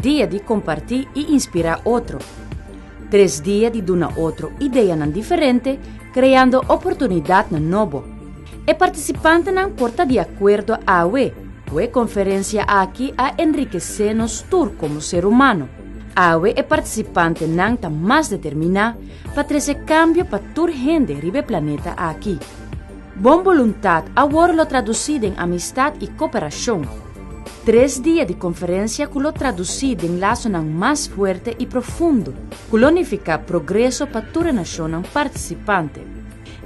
Dia di kompartí i inspirá otro. Tres dia di duna otro ideanan diferente, kreando oportunidatnan nobo. E partisipantenan por ta di akuerdo awe ku e konferensia aki a enrikesé nos tur komo ser humano. Awe e partisipantenan ta mas determiná pa trese kambio pa tur hende riba e planeta aki. Bon boluntat awor lo tradusí den amistat i koperashon. Tres dia di konferensia ku lo tradusí den lasonan mas fuerte i profundo, ku lo nifiká progreso pa tur e nashonnan partisipante.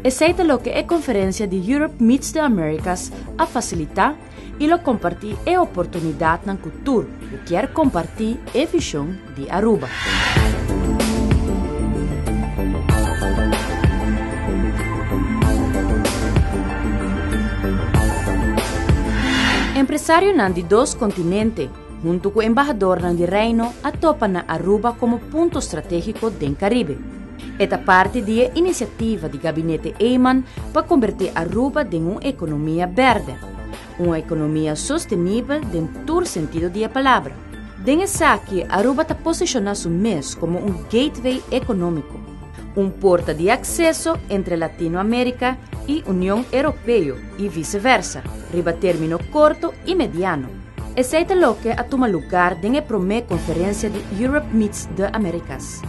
Esei ta loke e konferensia di Europe Meets the Americas a fasilitá i lo kompartí e oportunidatnan ku tur ku kier kompartí e vishon di Aruba. Empresarionan di dos kontinente, huntu ku embahadornan di Reino a topa na Aruba komo punto stratégiko den Karibe. E ta parti di e inisiativa di Gabinete Eman pa kombertí Aruba den un ekonomia bèrdè, un ekonomia sostenibel den tur sentido di e palabra. Den esaki Aruba ta posishoná su mes komo un gateway ekonómiko, un porta di akseso entre Latinoamérika i Union Europeo i viseversa, riba término korto i mediano. Esei ta loke a tuma lugar den e promé konferensia di Europe Meets the Americas.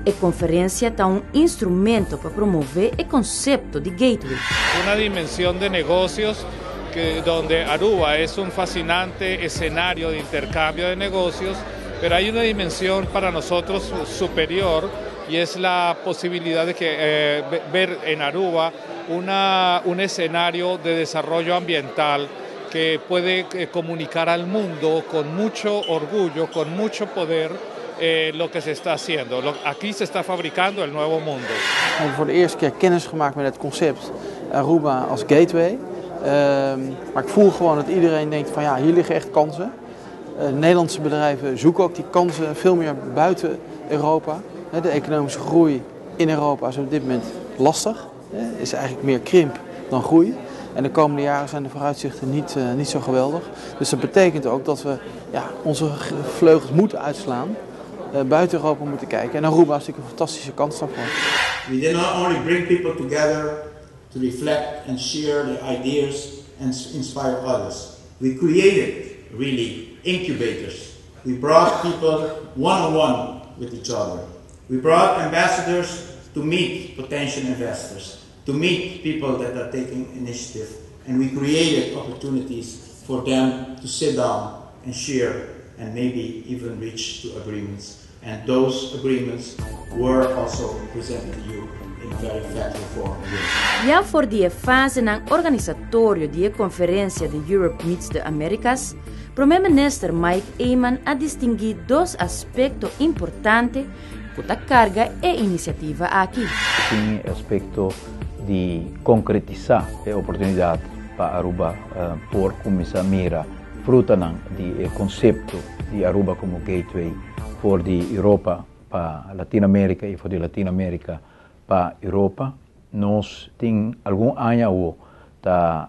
E konferensia ta un instrumento pa promové e konsepto di gateway. Una dimensión de negocios que donde Aruba es un fascinante escenario de intercambio de negocios, pero hay una dimensión para nosotros superior y es la posibilidad de que eh, ver en Aruba una, un escenario de desarrollo ambiental que puede eh, comunicar al mundo con mucho orgullo, con mucho poder, eh, lo que se está haciendo. Lo, aquí se está fabricando el nuevo mundo. We hebben voor de eerste keer kennis gemaakt met het concept Aruba als gateway. Maar ik voel gewoon dat iedereen denkt van ja, hier liggen echt kansen. Nederlandse bedrijven zoeken ook die kansen veel meer buiten Europa. De economische groei in Europa is op dit moment lastig. Is eigenlijk meer krimp dan groei. En de komende jaren zijn de vooruitzichten niet, niet zo geweldig. Dus dat betekent ook dat we ja, onze vleugels moeten uitslaan. Buiten Europa moeten kijken. En Aruba is natuurlijk een fantastische kans daarvoor. We did not only bring people together to reflect and share their ideas and inspire others. We created really incubators. We brought people one-on-one with each other. We brought ambassadors to meet potential investors, to meet people that are taking initiative, and we created opportunities for them to sit down and share and maybe even reach to agreements. And those agreements were also presented to you in a very factual form. Ya for di e fasenan organisatorio di e konferensia di Europe Meets the Americas, Prome Minister Mike Eman a distinguí dos aspekto importante ku ta karga e inisiativa aki. Tin e aspekto di konkretisá e oportunidat pa Aruba por kuminsá mira frutanan di e konsepto di Aruba komo gateway for di Europa pa Latinoamérika i for di Latinoamérika pa Europa. Nos tin algun aña awo ta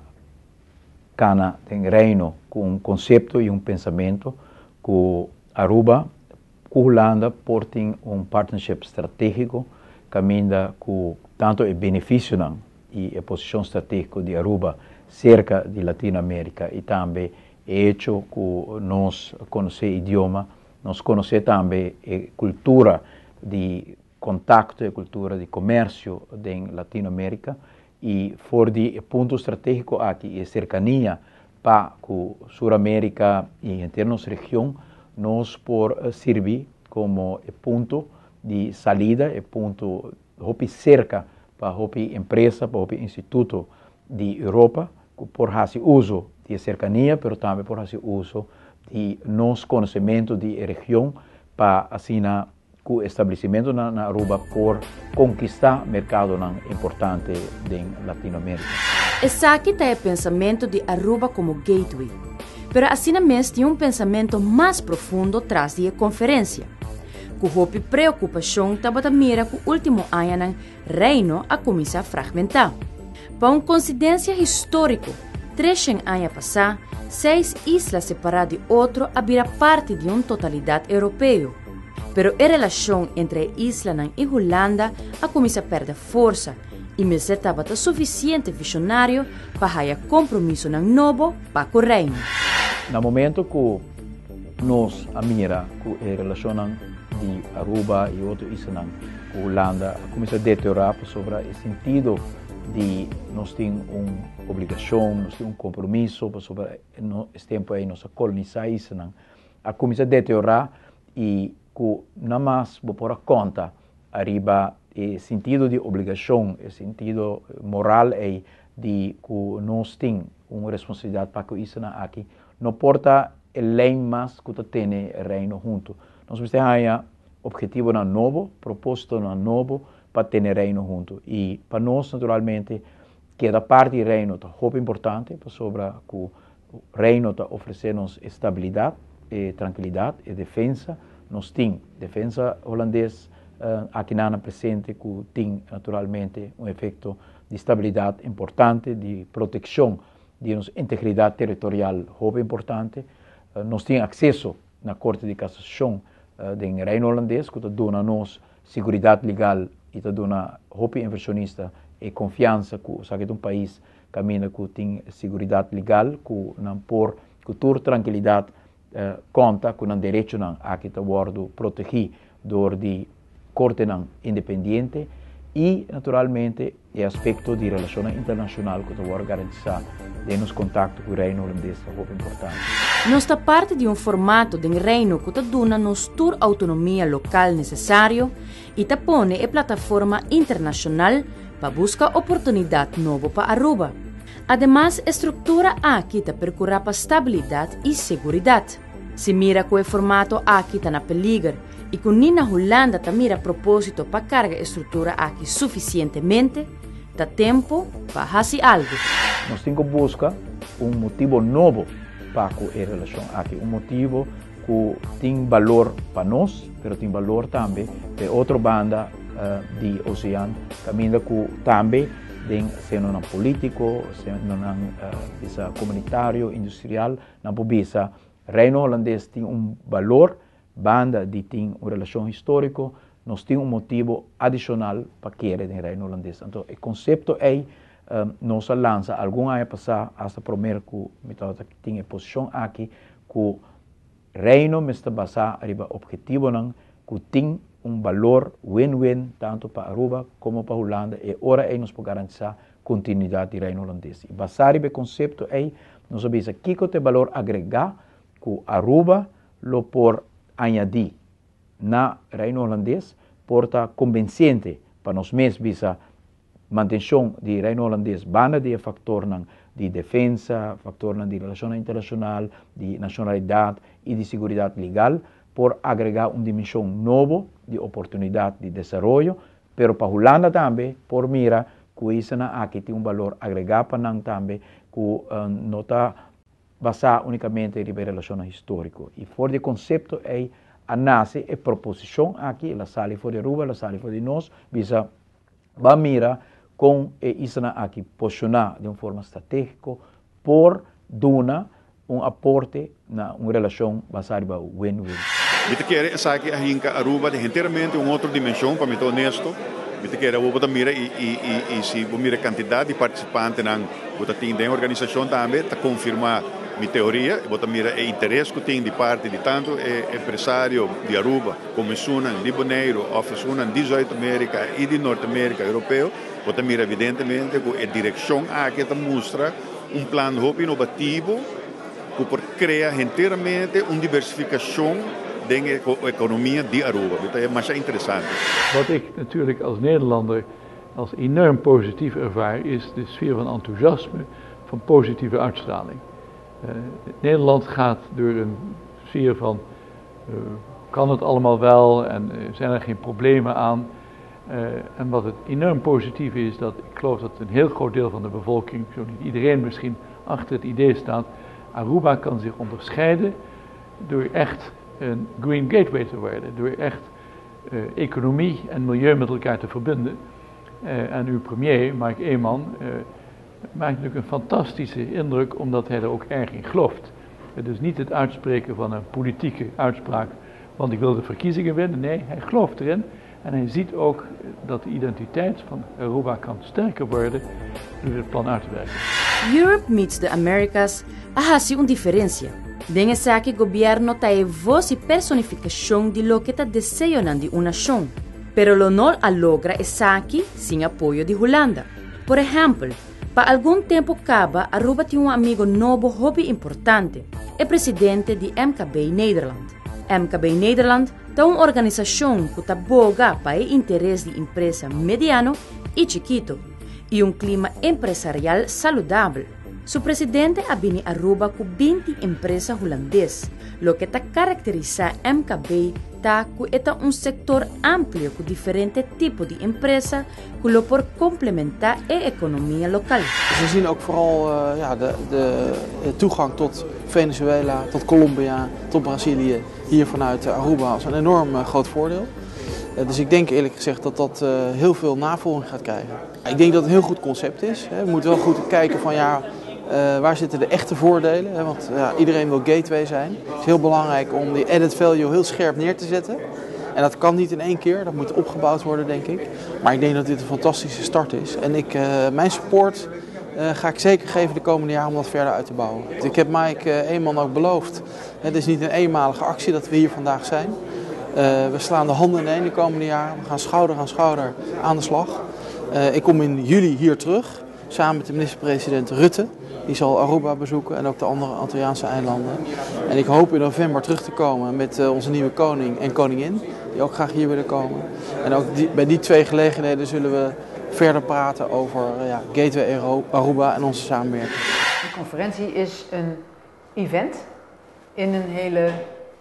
kana den Reino ku un konsepto i un pensamentu ku Aruba ku Hulanda por tin un partnership stratégiko kaminda ku tantu e benefisionan i e posishon stratégiko di Aruba serka di Latinoamérika i tambe e echo ku nos konosé idioma, nos konosé tambe e kultura di kontakto, e kultura di komersio den Latinoamérika i for di e punto stratégiko aki i e serkania pa ku Suramérika i henter nos region nos por sirbi komo e punto di salida, e punto hopi serka pa hopi empresa, pa hopi instituto di Europa ku por hasi uso di e serkania pero tambe por hasi uso di nos konosementu di e region pa asina Ku establesimentonan na Aruba por konkistá merkadonan importante den Latinoamérika. Esaki ta e pensamentu di Aruba komo gateway. Pero asina mes tin un pensamentu mas profundo tras di e konferensia. Ku hopi preokupashon tabata mira ku último añanan Reino a kuminsá fragmentá. Pa un konsidensia históriko. 300 aña pasá, seis isla separá di otro a bira parti di un totalidat europeo. Pero e relashon entre e islanan i Hulanda a kuminsá pèrdè forsa i mester tabata sufisiente vishonario pa haya kompromisonan nobo pa ku Reino. Na momento ku nos a mira ku e relashonnan di Aruba i otro islanan ku Hulanda a kuminsá deteriorá pasobra e sentido di nos tin un obligashon, nos tin un kompromiso pasobra es tempu ei nos a kolonisá islanan, a kuminsá deteriorá i ku na mas bo por a konta ariba e sentido di obligashon, e sentido moral ei di ku nos tin un responsabilidat pa ku islanan aki, no por ta e lijn mas ku ta tene Reino huntu. Nos mester haña obhetivonan nobo, propósitonan nobo pa tene Reino huntu. I pa nos naturalmente keda parti di Reino ta hopi importante pasobra ku Reino ta ofresé nos e stabilidat, e trankilidat, e defensa. Nos tin defensa hulandes akinan presente ku tin naturalmente un efekto di stabilidat importante, di protekshon di nos integridat teritorial hopi importante. Nos tin akseso na Korte di Kasashon den Reino Hulandes ku ta duna nos siguridat legal i ta duna hopi invershonista e konfiansa ku esaki ta un pais kaminda ku tin siguridat legal ku nan por ku tur trankilidat konta ku nan derechonan aki ta wòrdu protegí dor di kortenan independiente i naturalmente e aspekto di relashonnan internashonal ku ta wòrdu garantisá den nos kontakto ku Reino Hulandes ta hopi importante. Nos ta parti di un formato den Reino ku ta duna nos tur outonomia lokal nesesario i ta pone e plataforma internashonal pa buska oportunidat nobo pa Aruba. Ademas e struktura aki ta perkurá pa stabilidat i seguridat. Si mira ku e formato aki ta na peliger i ku ni na Hulanda ta mira propósito pa karga e struktura aki sufisientemente, ta tempu pa hasi algu. Nos tin ku buska un motibo nobo pa ku e relashon aki, un motibo ku tin balor pa nos, pero tin balor tambe pa e otro banda di osean, kaminda ku tambe den senonan polítiko, senonan bisa komunitario, industrial, nan por bisa Reino Holandes tin un balor, banda di tin un relashon históriko, nos tin un motibo adishonal pa kere den Reino Holandes. Anto e konsepto ei nos a lansa algun aña pasá, asta promer ku mi tabata tin e posishon aki, ku Reino mester basá riba ophetivonan ku tin un balor win-win tantu pa Aruba komo pa Hulanda, e ora ei nos por garantisá kontinuidat di Reino Holandes. I basá riba e konsepto ei nos a bisa kiko ta e balor agregá ku Aruba lo por añadí na Reino Holandes por ta konbensente pa nos mes bisa mantenshon di Reino Holandes banda di e faktornan di defensa, faktornan di relashonnan internashonal, di nashonalidat i di siguridat legal, por agregá un dimenshon nobo di oportunidat di desaroyo, pero pa Hulanda tambe por mira ku e islanan aki tin un balor agregá pa nan tambe ku no ta basá únikamente riba e relashonnan históriko. I for di e konsepto ei a nase e proposishon aki, el a sali for di Aruba, el a sali for di nos, bisa Ban mira kon e islanan aki posishoná den un forma stratégiko por duna un aporte na un relashon basá riba win-win. Mi ta kere esaki a hinka Aruba den henteramente un otro dimenshon, pa mi ta honesto. Mi ta kere awor bo ta mira i i si bo mira e kantidat di partisipantenan ku ta tin den e organisashon tambe ta konfirmá mi teoria. Bo ta mira e interes ku tin di parti di tantu e empresario di Aruba, Como esunnan di Boneiru of esunnan di Zuid Amerika i di Noord Amerika Europeo, bo ta mira evidentemente ku e direkshon aki ta mustra un plan hopi inovativo ku por krea henteramente un diversifikashon den e ekonomia di Aruba. Bo ta e masha interesante. Wat ik natuurlijk als Nederlander als enorm positief ervaar is de sfeer van enthousiasme, van positieve uitstraling. Nederland gaat door een sfeer van kan het allemaal wel en zijn er geen problemen aan? En wat het enorm positief is, dat ik geloof dat een heel groot deel van de bevolking, zo niet iedereen misschien, achter het idee staat, Aruba kan zich onderscheiden door echt een Green Gateway te worden, door echt economie en milieu met elkaar te verbinden. En uw premier, Mike Eman, Maakt natuurlijk een fantastische indruk, omdat hij er ook erg in gelooft. Het is niet het uitspreken van een politieke uitspraak, want ik wil de verkiezingen winnen. Nee, hij gelooft erin. En hij ziet ook dat de identiteit van Aruba kan sterker worden door dit plan uit te werken. Europe Meets the Americas a haci un diferencia. Den esaki gobierno ta e voz y personificacion di loke ta deseonan di un nacion. Pero lo no a logra esaki sin apoyo di Hulanda. Por ehempel, pa algun tempo caba Aruba tin un amigo nobo hopi importante, e presidente di MKB Nederland. MKB Nederland ta un organisacion cu ta boga pa e interes di empresa mediano y chikito y un clima empresarial saludabel. Su presidente a bini Aruba cu 20 empresa Hulandes. Loke ta caracterisa MKB ta cu e ta un sector amplio cu diferente tipo di empresa cu lo por complementa e economia local. We zien ook vooral ja, de toegang tot Venezuela, tot Colombia, tot Brazilië hier vanuit Aruba als een enorm groot voordeel. Dus ik denk eerlijk gezegd dat dat heel veel navolging gaat krijgen. Ik denk dat het een heel goed concept is. Hè. We moeten wel goed kijken van ja, waar zitten de echte voordelen? Hè? Want ja, iedereen wil gateway zijn. Het is heel belangrijk om die added value heel scherp neer te zetten. En dat kan niet in één keer, dat moet opgebouwd worden, denk ik. Maar ik denk dat dit een fantastische start is. En mijn support ga ik zeker geven de komende jaren om dat verder uit te bouwen. Ik heb Mike Eman ook beloofd, het is niet een eenmalige actie dat we hier vandaag zijn. We slaan de handen ineen de komende jaren, we gaan schouder aan schouder aan de slag. Ik kom in juli hier terug, samen met de minister-president Rutte. Die zal Aruba bezoeken en ook de andere Antilliaanse eilanden. En ik hoop in november terug te komen met onze nieuwe koning en koningin, die ook graag hier willen komen. En ook bij die twee gelegenheden zullen we verder praten over ja, Gateway Aruba en onze samenwerking. De conferentie is een event in een hele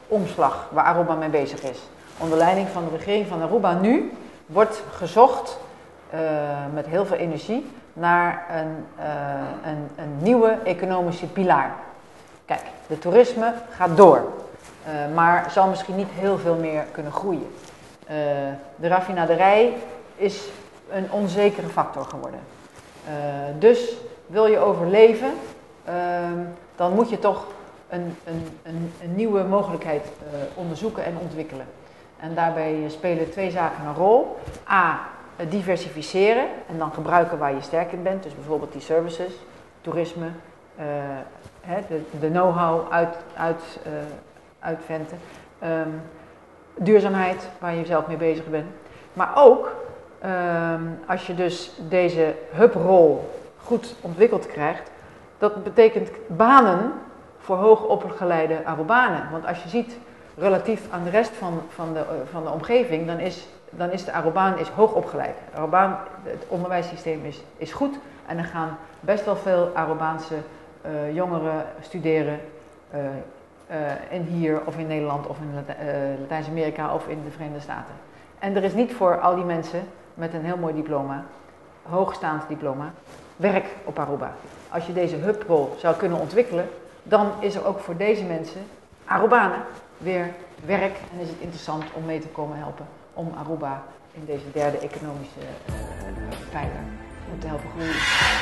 omslag waar Aruba mee bezig is. Onder leiding van de regering van Aruba nu wordt gezocht met heel veel energie naar een nieuwe economische pilaar. Kijk, de toerisme gaat door, maar zal misschien niet heel veel meer kunnen groeien. De raffinaderij is een onzekere factor geworden. Dus wil je overleven, dan moet je toch een nieuwe mogelijkheid onderzoeken en ontwikkelen. En daarbij spelen twee zaken een rol. A, diversificeren en dan gebruiken waar je sterk in bent. Dus bijvoorbeeld die services, toerisme, de know-how uitventen. Duurzaamheid, waar je zelf mee bezig bent. Maar ook als je dus deze hubrol goed ontwikkeld krijgt, dat betekent banen voor hoogopgeleide Arubanen. Want als je ziet, relatief aan de rest van de omgeving, dan is de Arubaan is hoog opgeleid. Arubaan, het onderwijssysteem is goed en er gaan best wel veel Arubaanse jongeren studeren in hier of in Nederland of in Latijns-Amerika of in de Verenigde Staten. En er is niet voor al die mensen met een heel mooi diploma, hoogstaand diploma, werk op Aruba. Als je deze hubrol zou kunnen ontwikkelen, dan is er ook voor deze mensen, Arubanen, weer werk en is het interessant om mee te komen helpen om Aruba in deze derde economische pijler te helpen groeien.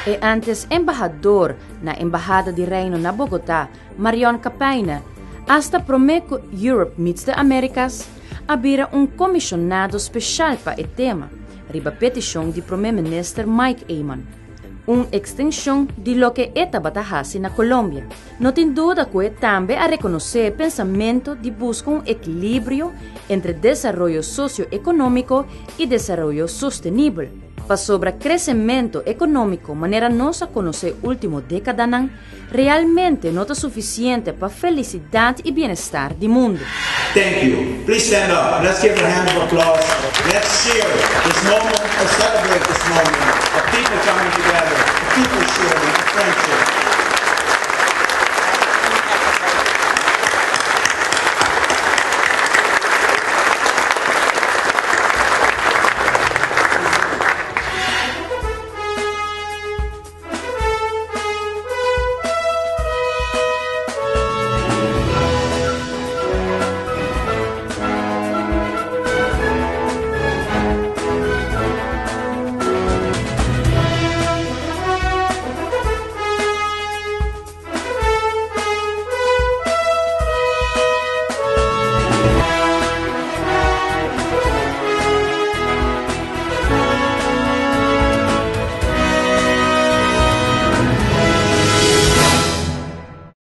E antes embahador na Embahada di Reino na Bogotá, Marion Kappeyne, hasta prome cu Europe Meets the Americas, a bira un comisionado special pa e tema, riba peticion di Prome Minister Mike Eman. Un extension di loke e tabata hasi na Colombia. No tin duda cu e tambe a reconoce e pensamento di busca un ekilibrio entre desaroyo socioeconomico y desaroyo sostenibel. Pasobra crecemento economico manera nos a conoce ultimo decadanan realmente no ta suficiente pa felicidad y bienestar di mundo. Thank you. Please stand up. Let's give a hand of applause. Let's share this moment and celebrate this moment of people coming together, of people sharing, of friendship.